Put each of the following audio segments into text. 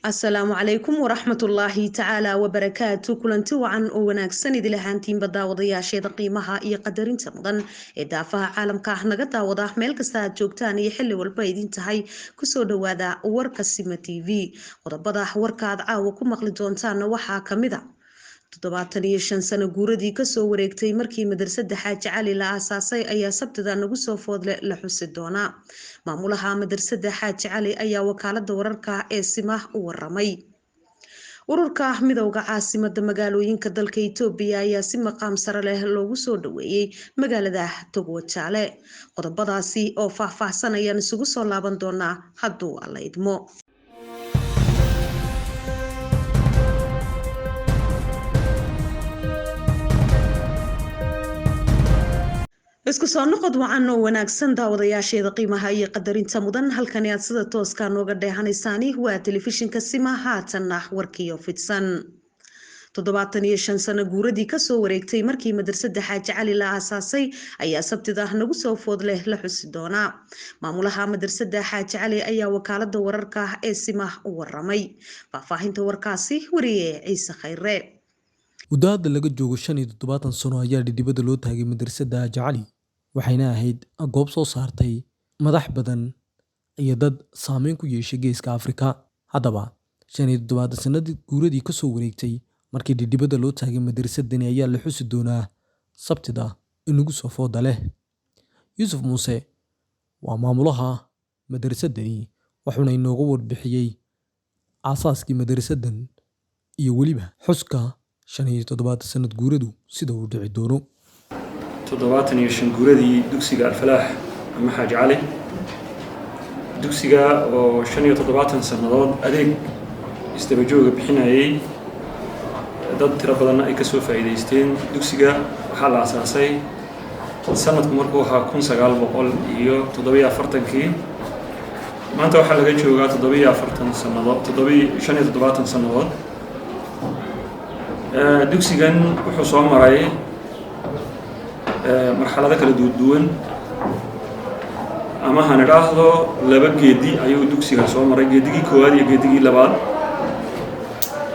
Asalaamu calaykum waraxmatullaahi tacaala wabarakaatu. Kulanti wacan oo wanaagsan idil ahaantiinba daawadayaasheeda qiimaha iyo qadarinta mudan ee daafaha caalamka ah naga daawada, meel kasta aad joogtaan iyo xili walba idin tahay, kusoo dhawaada warka Sima TV. Qodobada warka aad caawa ku maqli doontaana waxaa kamid a 75 sano guuradii kasoo wareegtay markii madrasada Xaaji Cali la aasaasay ayaa sabtida nagu soo foodle la xusi doonaa. Maamulaha madrasada Xaaji Cali ayaa wakaalada wararka ee Simah u waramay. Ururka midowda caasimada magaalooyinka dalka Itoobiya ayaa si maqaam sare leh loogu soo dhaweeyey magaalada Togwajaale. Qodobadaasi oo faahfaahsan ayaan isugu soo laaban doonaa hadduu Alla idmo. Isku soo noqod wacan oo wanaagsan daawadayaasheeda qiimaha iyo qadarinta mudan, halkani aad sida tooska nooga dheehanaysaani waa telefishinka Sima. Haatanna warkiyo fidsan. 75 sano guuradii kasoo wareegtay markii madrasada Xaaji Cali la aasaasay ayaa sabtida nagu soo food leh la xusi doonaa. Maamulaha madrasada Xaaji Cali ayaa wakaalada wararka ee Simah u waramay. Faahfaahinta warkaasi wariye Ciise Khayre. Muddo hadda laga joogo 75 sano ayaa dhidibada loo taagay madrasadda Xaaji Cali, waxayna ahayd goob soo saartay madax badan iyo dad saameyn ku yeeshay Geeska Afrika. Haddaba, 75 sanadii guuradii ka soo wareegtay markii dhidibada loo taagay madrasadani ayaa la xusi doonaa Sabtida inagu soo fooda leh. Yuusuf Muuse waa maamulaha madrasadani, wuxuuna inooga warbixiyey aasaaskii madrasadan iyo weliba xuska 75 sanad guuradu sida uu dhici doono. 75 guuradii dugsiga Alfalaax ama Xaaji Cali, dugsiga oo 75 sannadood adeeg isdabajooga bixinayay, dad tiro badanna ay ka soo faa'iidaysteen. Dugsiga waxaa la asaasay sanadku markuu ahaa 1947-kii. Maanta waxaa laga joogaa 47 sannadood, 75 sannadood. Dugsigan wuxuu soo maray marxalado kala duwan, ama han idhaahdo laba geedi ayuu dugsigan soo maray, geedigii koowaad iyo geedigii labaad.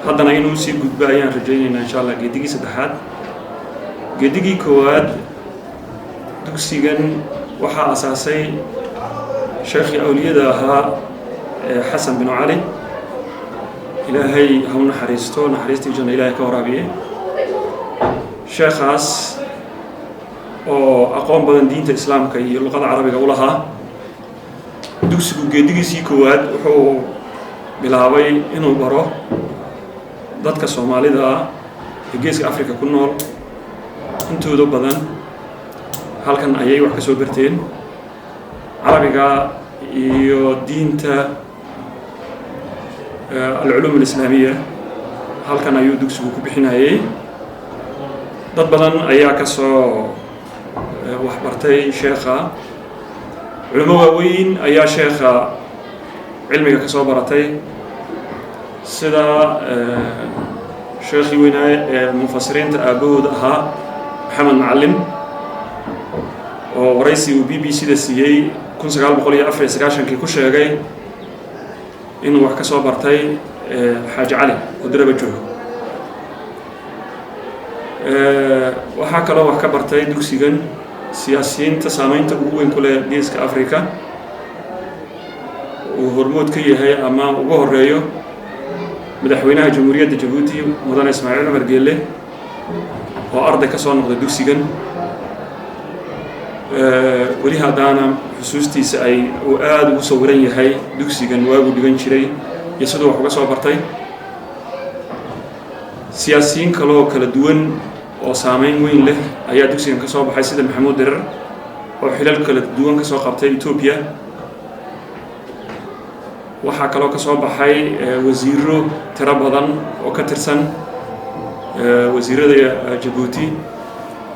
Haddana inuu sii gudbo ayaan rajaynaynaa, insha Allah, geedigii saddexaad. Geedigii koowaad dugsigan waxaa asaasay sheekhii awliyada ahaa Xasan Binu Cali, Ilaahay ha u naxariisto, naxariistii janna Ilaahay ka waraabiye. Sheekhaas oo aqoon badan diinta Islaamka iyo luqada Carabiga u lahaa, dugsigu geedigiisii koowaad wuxuu bilaabay inuu baro dadka Soomaalida ah ee Geeska Africa ku nool. Intooda badan halkan ayay wax ka soo barteen, Carabiga iyo diinta, alculuum alislaamiya, halkan ayuu dugsigu ku bixinayay. Dad badan ayaa ka soo waxbartay sheekha, culimo waaweyn ayaa sheekha cilmiga ka soo baratay, sida sheekhii weynaaye ee mufasiriinta aabbahooda ahaa, Maxamed Macallim, oo waraysi uu BBC da siiyey 1994-kii ku sheegay inuu wax ka soo bartay Xaaji Cali oo Diraba joogo. Waxaa kaloo wax ka bartay dugsigan siyaasiyiinta saameynta ugu weyn ku leh Geeska Africa, uu hormood ka yahay ama ugu horeeyo madaxweynaha Jamhuuriyadda Jabuuti, mudane Ismaaciil Cumar Geelle, oo arday ka soo noqday dugsigan. Weli haddaana xusuustiisa ay uu aada ugu sawiran yahay dugsigan waaguu dhigan jiray iyo siduu wax uga soo bartay. Siyaasiyiin kaloo kala duwan oo saameyn weyn leh ayaa dugsigan ka soo baxay, sida Maxamuud Dirar oo xilal kala duwan ka soo qabtay Etoobiya. Waxaa kaloo ka soo baxay wasiiro tiro badan oo ka tirsan wasiirada Jabuuti,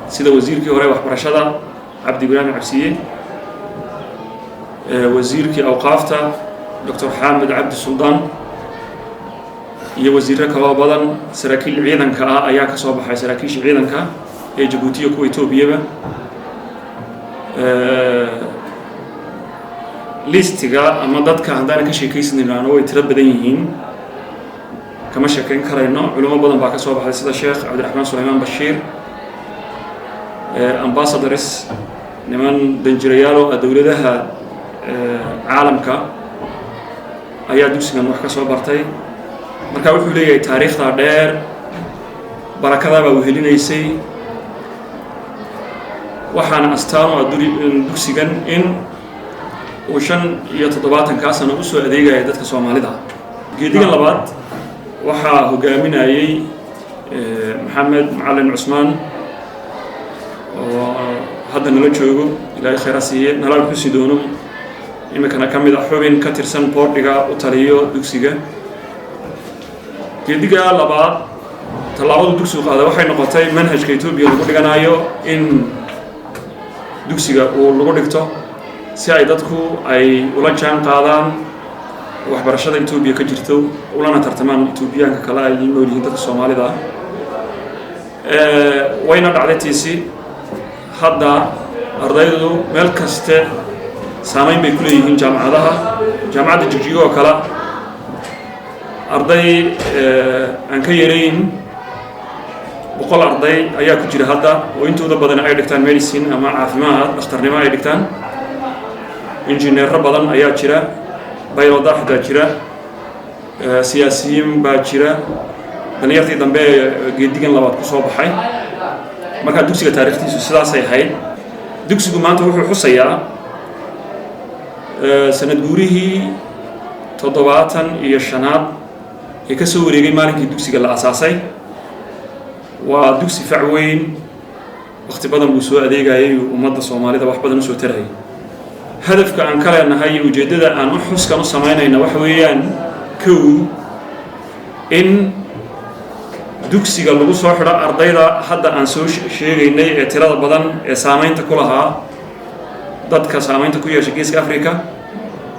sida wasiirkii hore waxbarashada, Cabdi Ibraahim Cabsiye, wasiirkii awqaafta, Doctor Xamed Cabdi Suldaan, iyo wasiiro kaloo badan. Saraakiil ciidanka ah ayaa ka soo baxay, saraakiisha ciidanka ee Jabuutiya, kuwa Etoobiyaba. Listiga ama dadka haddaanan ka sheekaysanaynaano way tiro badan yihiin. Kama sheekayn karayno. Culimo badan baa ka soo baxday, sida Sheekh Cabdiraxmaan Sulaymaan Bashiir, ambassadors, niman danjirayaal oo ah dowladaha caalamka ayaa dugsigan wax ka soo bartay. Marka wuxuu leeyahay taariikhdaa dheer, barakadaabaa wehelinaysay. Waxaana astaan u ah dugsigan in uu 75-kaa sano usoo adeegaya dadka Soomaalida. Geedigan labaad waxaa hogaaminayey Maxamed Macalin Cusmaan oo hadda nala joogo, Ilaahay khayra siiye, nala xusi doono, iminkana ka mid a xubin ka tirsan boardhiga u taliyo dugsiga. Geediga labaad tallaabadu dugsigu qaada waxay noqotay manhajka Etoobiya lagu dhiganayo in dugsiga uu lagu dhigto, si ay dadku ay ula jaan qaadaan waxbarashada Etoobiya ka jirto, ulana tartamaan Etoobiyaanka kale ay nool yihiin dadka Soomaalida ah. Wayna dhacday tiisi. Hadda ardaydu meel kaste saameyn bay ku leeyihiin. Jaamacadaha, Jaamacadda Jigjigo oo kale, arday aan ka yarayn 100 arday ayaa ku jira hadda, oo intooda badan ay dhigtaan medicine ama caafimaad, dhakhtarnimo ay dhigtaan. Injineero badan ayaa jira, bayloda xitaa jira, siyaasiyiin baa jira, dhalinyartii dambe ee geedigan labaad ku soo baxay. Markaa dugsiga taarikhtiisu sidaasay ahayd. Dugsigu maanta wuxuu xusayaa sanad guurihii 75aad ee ka soo wareegay maalinkii dugsiga la asaasay. Waa dugsi fac weyn, wakti badan buu soo adeegayay, ummadda Soomaalida wax badan usoo tarayay. Hadafka aan ka leenahay iyo ujeeddada aan u xuskan u samaynayna waxa weeyaan, kow, in dugsiga lagu soo xidho ardayda hadda aan soo sheegaynay ee tirada badan ee saamaynta ku lahaa dadka saamaynta ku yeesha Geeska Africa,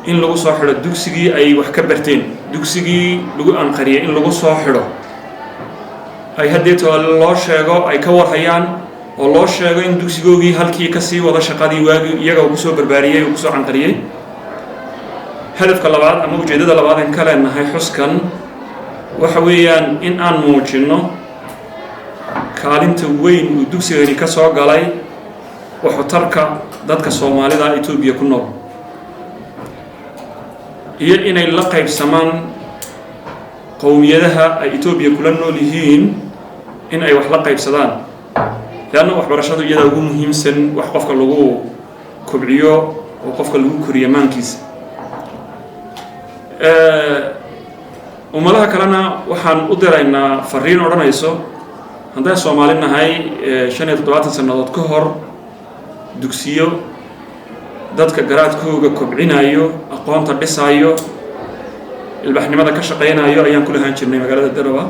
in lagu soo xidho dugsigii ay wax ka barteen, dugsigii lagu anqariyay, in lagu soo xidho, ay haddeeto loo sheego, ay ka warhayaan oo loo sheego in dugsigoogii halkii kasii wado shaqadii waagii iyaga uu kusoo barbaariyey, uu kusoo canqariyey. Hadafka labaad ama ujeeddada labaad aan ka leenahay xuskan waxa weeyaan in aan muujinno kaalinta weyn uu dugsigani ka soo galay waxutarka dadka Soomaalida Etoobiya ku nool, iyo inay la qaybsamaan qowmiyadaha ay Etoobiya kula nool yihiin, in ay wax la qaybsadaan, leanna waxbarashadu iyadaa ugu muhiimsan wax qofka lagu kobciyo oo qofka lagu koriyo maankiisa. Ummadaha kalena waxaan u diraynaa fariin odhanayso: haddaan Soomaali nahay, 75 sannadood ka hor dugsiyo dadka garaadkooga kobcinayo, aqoonta dhisayo, ilbaxnimada ka shaqaynayo ayaan ku lahaan jirnay magaalada Darawa.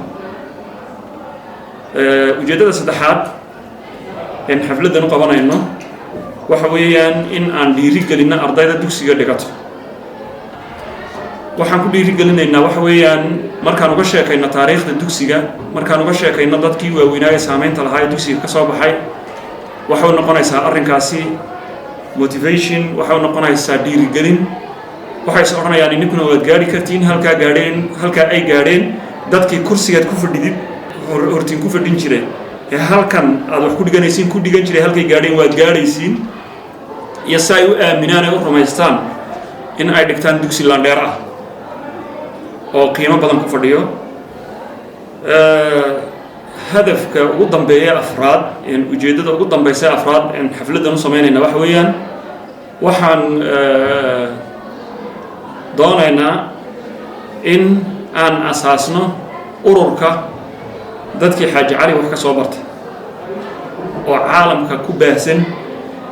Ujeeddada saddexaad een xafladdan u qabanayno waxa weeyaan in aan dhiiri gelinno ardayda dugsiga dhigato. Waxaan ku dhiiri gelinaynaa waxa weeyaan, markaan uga sheekayno taariikhda dugsiga, markaan uga sheekayno dadkii waaweynaaye saamaynta lahaa ee dugsiga ka soo baxay, waxau noqonaysaa arrinkaasi motivation, waxau noqonaysaa dhiirigelin. Waxay is odhanayaan, ininkuna waad gaadhi kartiin halkaa gaadheen, halkaa ay gaadheen dadkii kursigaad ku fadhidid hortiin ku fadhin jiray ee halkan aad wax ku dhiganaysiin ku dhigan jiray. Halkay gaadheen waad gaadhaysiin, iyo si ay u aaminaan ay u rumaystaan in ay dhigtaan dugsi landheer ah oo qiimo badan ku fadhiyo. Hadafka ugu dambeeya afraad, ujeeddada ugu dambeysa afraad xafladdan u samaynayna waxa weeyaan, waxaan doonaynaa in aan asaasno ururka dadkii Xaaji Cali wax ka soo bartay oo caalamka ku baahsan,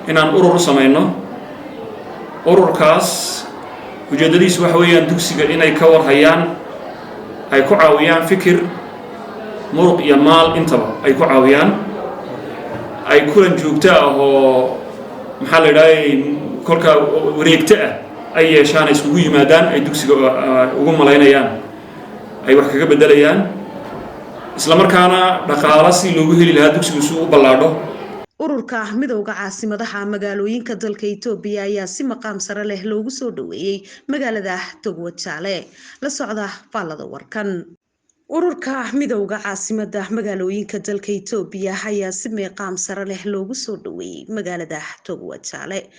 inaan urur u samayno. Ururkaas ujeeddadiisu waxa weeyaan dugsiga inay ka warhayaan, ay ku caawiyaan fikir, muruq iyo maal intaba ay ku caawiyaan, ay kulan joogto ah oo maxaa la idhahay kolka wareegto ah ay yeeshaan, ay iskugu yimaadaan, ay dugsiga ugu malaynayaan, ay wax kaga beddelayaan, isla markaana dhaqaalo si loogu heli lahaa dugsigu si u ballaadho. Ururka midowda caasimadaha magaalooyinka dalka Itoobiya ayaa si maqaam sare leh loogu soo dhaweeyey magaalada Togwajaale. La socda faallada warkan. Ururka midowda caasimada magaalooyinka dalka Itoobiya ayaa si meeqaam sare leh loogu soo dhaweeyey magaalada Togwajaale.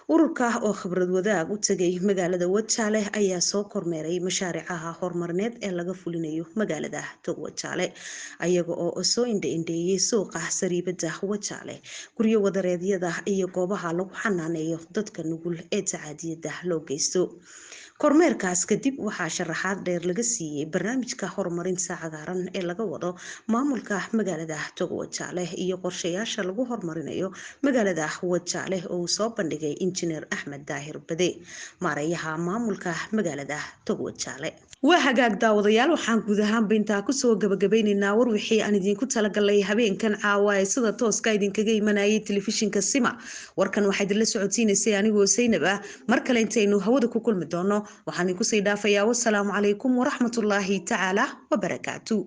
Ururka oo khibrad wadaag u tagay magaalada Wajaale ayaa soo kormeeray mashaariicaha horumarineed ee laga fulinayo magaalada Togwajaale, ayaga oo soo indha-indheeyey suuqa sariibada Wajaale, guryo wadareedyada iyo goobaha lagu xanaaneeyo dadka nugul ee tacaadiyada loo geysto. Kormeerkaas kadib waxaa sharaxaad dheer laga siiyey barnaamijka horumarinta cagaaran ee laga wado maamulka magaalada Togwajaale iyo qorshayaasha lagu horumarinayo magaalada Wajaale oo uu soo bandhigay Injineer Axmed Daahir Bade, maareeyaha maamulka magaalada Togwajaale. Waa hagaag daawadayaal, waxaan guud ahaanba intaa kusoo gabagabeyneynaa war wixii aan idiinku talagalay habeenkan caawa ee sida tooska idinkaga imanayay telefishinka Sima. Warkan waxaa idinla socodsiinaysay anigoo Saynab ah. Mar kale intaynu hawada ku kulmi doono, waxaan idinku sii dhaafayaa wasalaamu calaykum waraxmatullaahi tacaala wabarakaatu.